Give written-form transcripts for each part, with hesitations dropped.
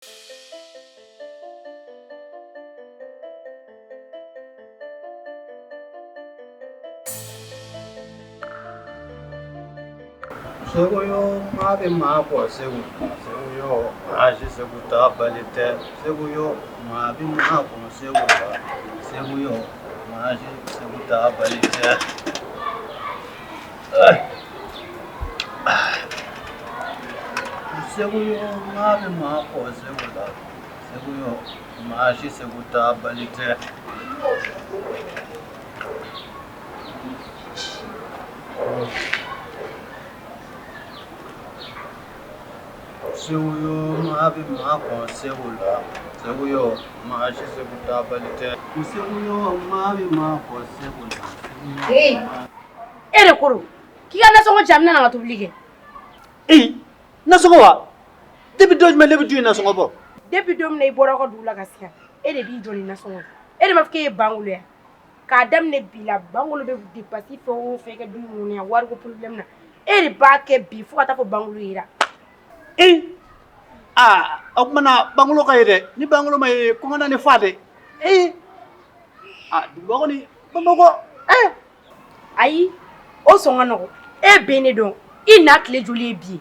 Segu yo maa bɛ maa kɔ segu, segu yo maa si segu taa bali tɛ, segu yo maa bɛ maa kɔ segu la, segu yo maa si segu taa bali tɛ. Segu yo maa bɛ maa kɔ segu la, segu yo maa si segu taa bali tɛ. Segu yo maa bɛ maa kɔn segu la, segu yo maa si segu taa bali tɛ. Segu yo maa bɛ maa kɔn segu la. Hey, e de ko don k'i ka nasɔngɔ di yan, n bɛna na n ka tobili kɛ. Ee, nasɔngɔ wa? Depuis don jumɛn ne bɛ du in nasɔngɔ bɔ? Depuis don min na i bɔra aw ka dugu la ka se yan, e de b'i jɔ ni nasɔngɔ ye. E de b'a fɔ k'e ye Bangolo ye. K'a daminɛ bi la, Bangolo bɛ dépense fɛn o fɛn kɛ du in kɔnɔ yan, wariko problème na, e de b'a kɛ bi fo ka taa fɔ Bangolo yera. Ee, aa, o tuma na Bangolo ka ye dɛ. Ni Bangolo ma ye, kɔngɔ na ne fa dɛ. Ee, aa, duguba kɔni, Bamakɔ, ee. Ayi, o sɔn ka nɔgɔn. E bɛ ne dɔn, i na tile joli ye bi ye?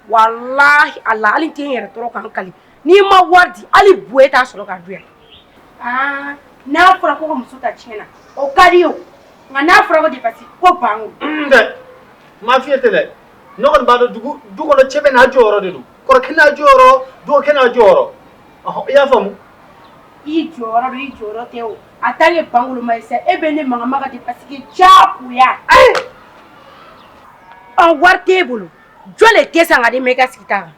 Walahi ala, hali n tɛ n yɛrɛ tɔɔrɔ k'an kali, n'i ma wari di, hali bu e t'a sɔrɔ k'a dun yan. Aa, n'a fɔra ko ka muso ta tiɲɛ na, o ka di o, nka n'a fɔra ko dépense ko bango. Dɛ, n m'a f'i ye ten dɛ. Ne kɔni b'a dɔn, dugu du kɔnɔ, cɛ bɛɛ n'a jɔyɔrɔ de don, kɔrɔkɛ n'a jɔyɔrɔ, dɔgɔkɛ n'a jɔyɔrɔ. Ɔhɔn, i y'a faamu? I jɔyɔrɔ don, i jɔyɔrɔ tɛ o, en tant que Bangolo ma ye sa, e bɛ ne Mangama ka dépense kɛ diyagoya. Ɔ, wari t'e bolo, jɔn de tɛ san ka d'e ma e ka sigi ta kan?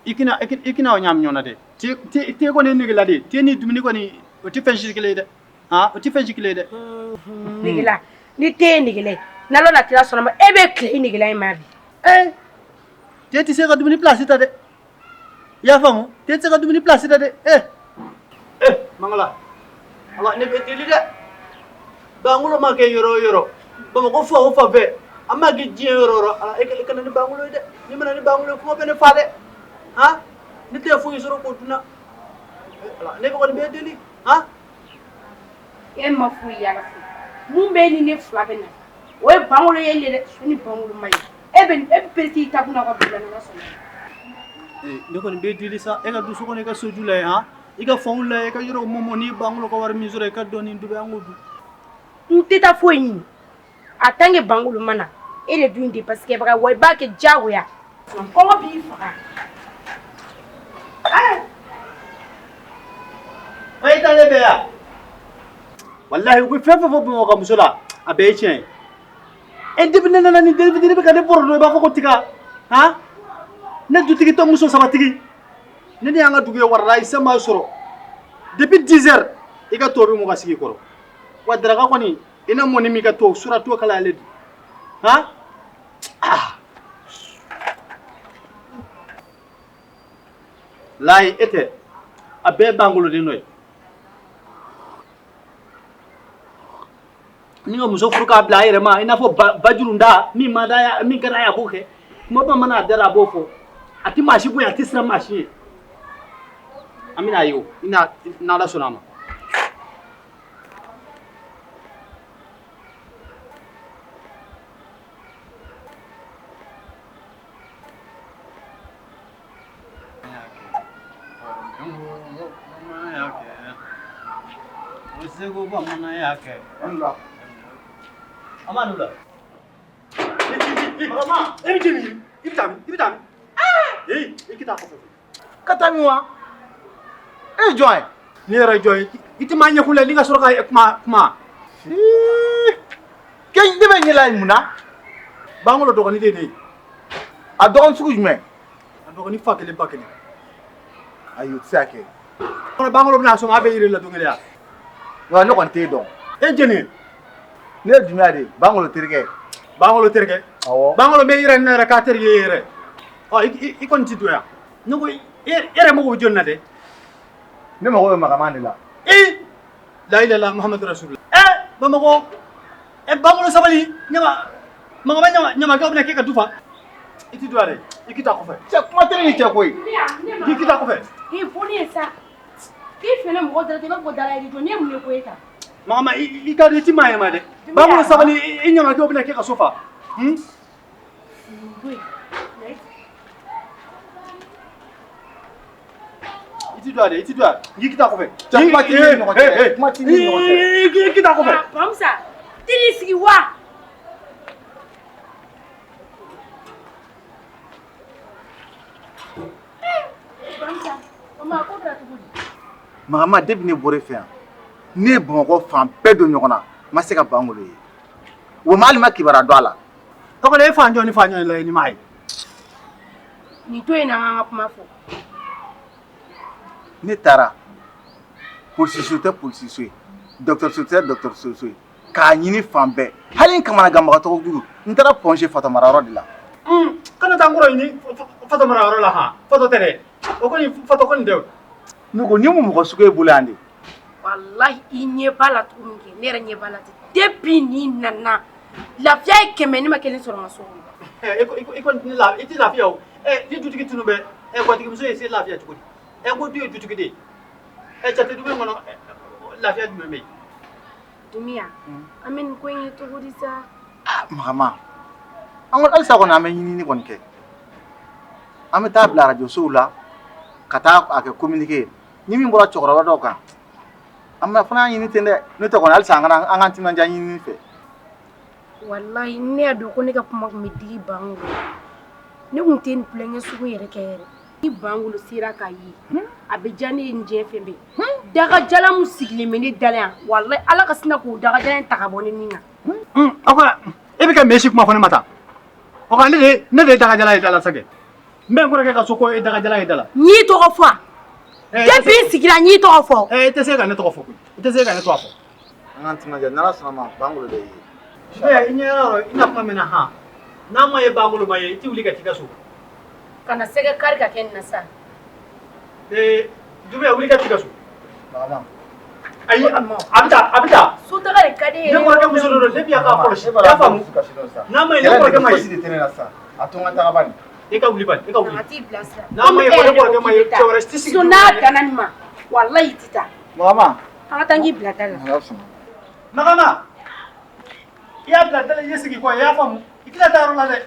I kana i kana o ɲaami ɲɔgɔn na dɛ. Te te kɔni ye negela de ye. Te ni dumuni kɔni, o tɛ fɛn si kelen ye dɛ. Han, o tɛ fɛn si kelen ye dɛ. Negela, ni te ye negela ye, n'Ala n'a kira sɔnna ma, e bɛ tile i negela in ma bi. Ee, te tɛ se ka dumuni place ta dɛ. I y'a faamu? Te tɛ se ka dumuni place ta dɛ. Ee ee, Mangala, ala ne bɛ deli dɛ. Bangolo ma kɛ yɔrɔ o yɔrɔ, Bamakɔ fan o fan fɛ, a ma kɛ diɲɛ yɔrɔ o yɔrɔ, ala e ka na ni Bangolo ye dɛ. N'i ma na ni Bangolo ye, kɔngɔ bɛ ne fa dɛ. Han, ne tɛ foyi sɔrɔ k'o dunna. Ala ne kɔni bɛ deli, han. E ma foyi yala foyi, mun bɛ ni ne fila bɛ nafa, o ye Bangolo ye de dɛ. Ni Bangolo ma ye, e bɛ perese i ta kunna ka dugu la, n'Ala sɔnna. Ne kɔni bɛ deli sa, e ka du so kɔnɔ, i ka soju la han, i ka fanw la, i ka yɔrɔ mɔmɔ. N'i Bangolo ka wari min sɔrɔ, i ka dɔɔnin dubi, an k'o dun. N tɛ taa foyi ɲini en tant que Bangolo ma na. E de dun dépense kɛbaga, wa i b'a kɛ diyagoya, kɔngɔ b'i faga. E t'ale bɛɛ yan. Walahi, u bɛ fɛn fɛn fɔ Bamakɔ ka muso la, a bɛɛ ye tiɲɛ ye. E, depuis ne nana, ni den fitinin bɛ ka ne bɔrɔ dɔn, i b'a fɔ ko tiga. Han, ne dutigi tɔ muso sabatigi, ne de y'an ka dugu ye. Warala i san b'a sɔrɔ depuis 10 heures, i ka to bɛ mɔgɔ sigi kɔrɔ wa. Daraka kɔni, i na mɔni min ka to sura to kalayalen dun. Han, ah, layi e tɛ, a bɛɛ Bangolo den dɔ ye. Ni ka muso furu k'a bila a yɛrɛ ma, i n'a fɔ bajurunda min man d'a ye, min ka d'a ye, a b'o kɛ. Kuma o kuma mana a dara, a b'o fɔ. A tɛ maa si bonya, a tɛ siran maa si ye. An bɛna ye o, i n'a n'Ala sɔnna a ma. Segu bamanan y'a kɛ. An b'a la. E bɛ jeni, i bɛ taa min? I bɛ taa min? Ee, i k'i taa kɔfɛ. Ka taa min wa? E ye jɔn ye? Ne yɛrɛ jɔn ye? I tɛ maa ɲɛkun la ni ka sɔrɔ ka kuma kuma. Ke ne bɛ ɲɛ la mun na? Bangolo dɔgɔnin de ye ne ye. A dɔgɔnin sugu jumɛn? A dɔgɔnin fa kelen ba kelen. Ayi, o tɛ se ka kɛ. Kɔnɔ Bangolo bɛna sɔn a bɛ yiri la don kelen ya. Wa ne kɔni t'e dɔn. E jeni ye? Ne ye Dunbiya de ye, Bangolo terikɛ. Bangolo terikɛ? Awɔ. Bangolo bɛ yɛrɛ, ne yɛrɛ k'a terikɛ ye yɛrɛ. Ɔ, i kɔni ti don yan. Ne ko e yɛrɛ mago bɛ jɔni na dɛ? Ne mago bɛ Magaman de la. Ee, la ilaha illallah Muhammadu rasulullah. Ɛ, Bamakɔ, ɛ, Bangolo sabali, ɲama Magama, ɲama ɲamakalaw bɛna kɛ ka du fa. I ti don yan dɛ, i k'i taa kɔfɛ. Cɛ, kuma tɛ ne ni cɛ koyi. K'i kita kɔfɛ. I fo ne ye sa. K'i fɛnɛ mɔgɔ dara ten i b'a fɔ ko dala yiri jɔ ne ye mun de ko e ta? Magama i ka di i ti maa ye ma dɛ. Bangolo sabali i ɲamakɛw bɛna kɛ ka so fa. I ti don a dɛ, i ti don a. K'i kita kɔfɛ. Cɛ, kuma t'i ni ɲɔgɔn cɛ dɛ, kuma t'i ni ɲɔgɔn cɛ. I kita kɔfɛ. Bamusa, t'i sigi wa? Bamusa, o ma ko kɛra cogo di? Magama, depuis ne bɔra e fɛ yan, ne ye Bamakɔ fan bɛɛ don ɲɔgɔn na, n ma se ka Bangolo ye. Wa ma hali ma kibaruya dɔn a la. Tɔgɔ e fan jɔn ni fan jɔn la ni m'a ye. Nin to yen na an ka kuma fɔ. Ne taara polisiso tɛ polisiso ye, dɔgɔtɔrɔso tɛ dɔgɔtɔrɔso ye, k'a ɲini fan bɛɛ, hali n kamanaganbagatɔ jugu, n taara Point G fatɔ marayɔrɔ de la. Kana taa n kɔrɔ ɲini fatɔ marayɔrɔ la han, fatɔ tɛ dɛ. O kɔni fatɔ kɔni tɛ o. Ne ko nin ye mun mɔgɔ sugu ye bolo yan de? Walahi i ɲɛ b'a la cogo min kɛ, ne yɛrɛ ɲɛ b'a la ten. Depuis nin nana, lafiya ye kɛmɛ ne ma kelen sɔrɔ n ka so kɔnɔ. I kɔni la i tɛ lafiya o. Ni dutigi tunu bɛ, gwatigimuso ye se lafiya cogo di? Ko du ye dutigi de ye. Cɛ tɛ du min kɔnɔ, lafiya jumɛn bɛ yen? Dumiya, an bɛ nin ko in ye cogo di sa? Magama, an kɔni halisa kɔni an bɛ ɲinini kɔni kɛ. An bɛ taa bila arajosow la ka taa a kɛ communiqué ye. Ni min bɔra cɛkɔrɔba dɔw kan, an bɛ fana y'a ɲini ten dɛ. N'o tɛ kɔni halisa an kana an k'an timinandiya ɲinini fɛ. Walahi ne y'a dɔn ko ne ka kuma tun bɛ digi Bangolo la. Ne tun tɛ nin tulonkɛ sugu yɛrɛ kɛ yɛrɛ. Ni Bangolo sera k'a ye, a bɛ diya ne ye ni diɲɛ fɛn bɛɛ. Dagajalan min sigilen bɛ ne da la yan, walahi Ala ka sina k'o dagajalan in ta ka bɔ ne ni na. O ko e bɛ ka mesi kuma fɔ ne ma tan. O ka ne de ye dagajalan ye da la sa kɛ. N bɛ n kɔrɔkɛ ka so ko e dagajalan ye da la. N y'i tɔgɔ fɔ wa? Depuis n sigira n y'i tɔgɔ fɔ. I tɛ se ka ne tɔgɔ fɔ koyi. I tɛ se ka ne tɔgɔ fɔ. An k'an timinandiya, n'Ala sɔnna ma Bangolo bɛ ye. I ɲɛ yɔrɔ i na kuma min na han. N'a ma ye Bangolo ma ye, i tɛ wuli ka t'i ka so. Kana sɛgɛ kari ka kɛ nin na sa. Dubiya wuli ka t'i ka so. Magama. Ayi, a bɛ taa, a bɛ taa. Sotaga de ka di e ye. Ne kɔrɔkɛ muso de don, depuis a k'a kɔlɔsi. I y'a faamu? N'a ma ye ne kɔrɔkɛ ma ye. Fosi de tɛ ne la sisan. A to n ka taga bani. I ka wuli bani, i ka wuli. A t'i bilasira. N'a ma ye ko ne kɔrɔkɛ ma ye, cɛ wɛrɛ tɛ sigi. Sinon n'a danna nin ma, walahi i tɛ taa. Magama. An ka taa n k'i bila da la. N'Ala sɔnna. Magama, i y'a bila da la, i ye sigi kɔ, i y'a faamu? I tɛna taa yɔrɔ la dɛ.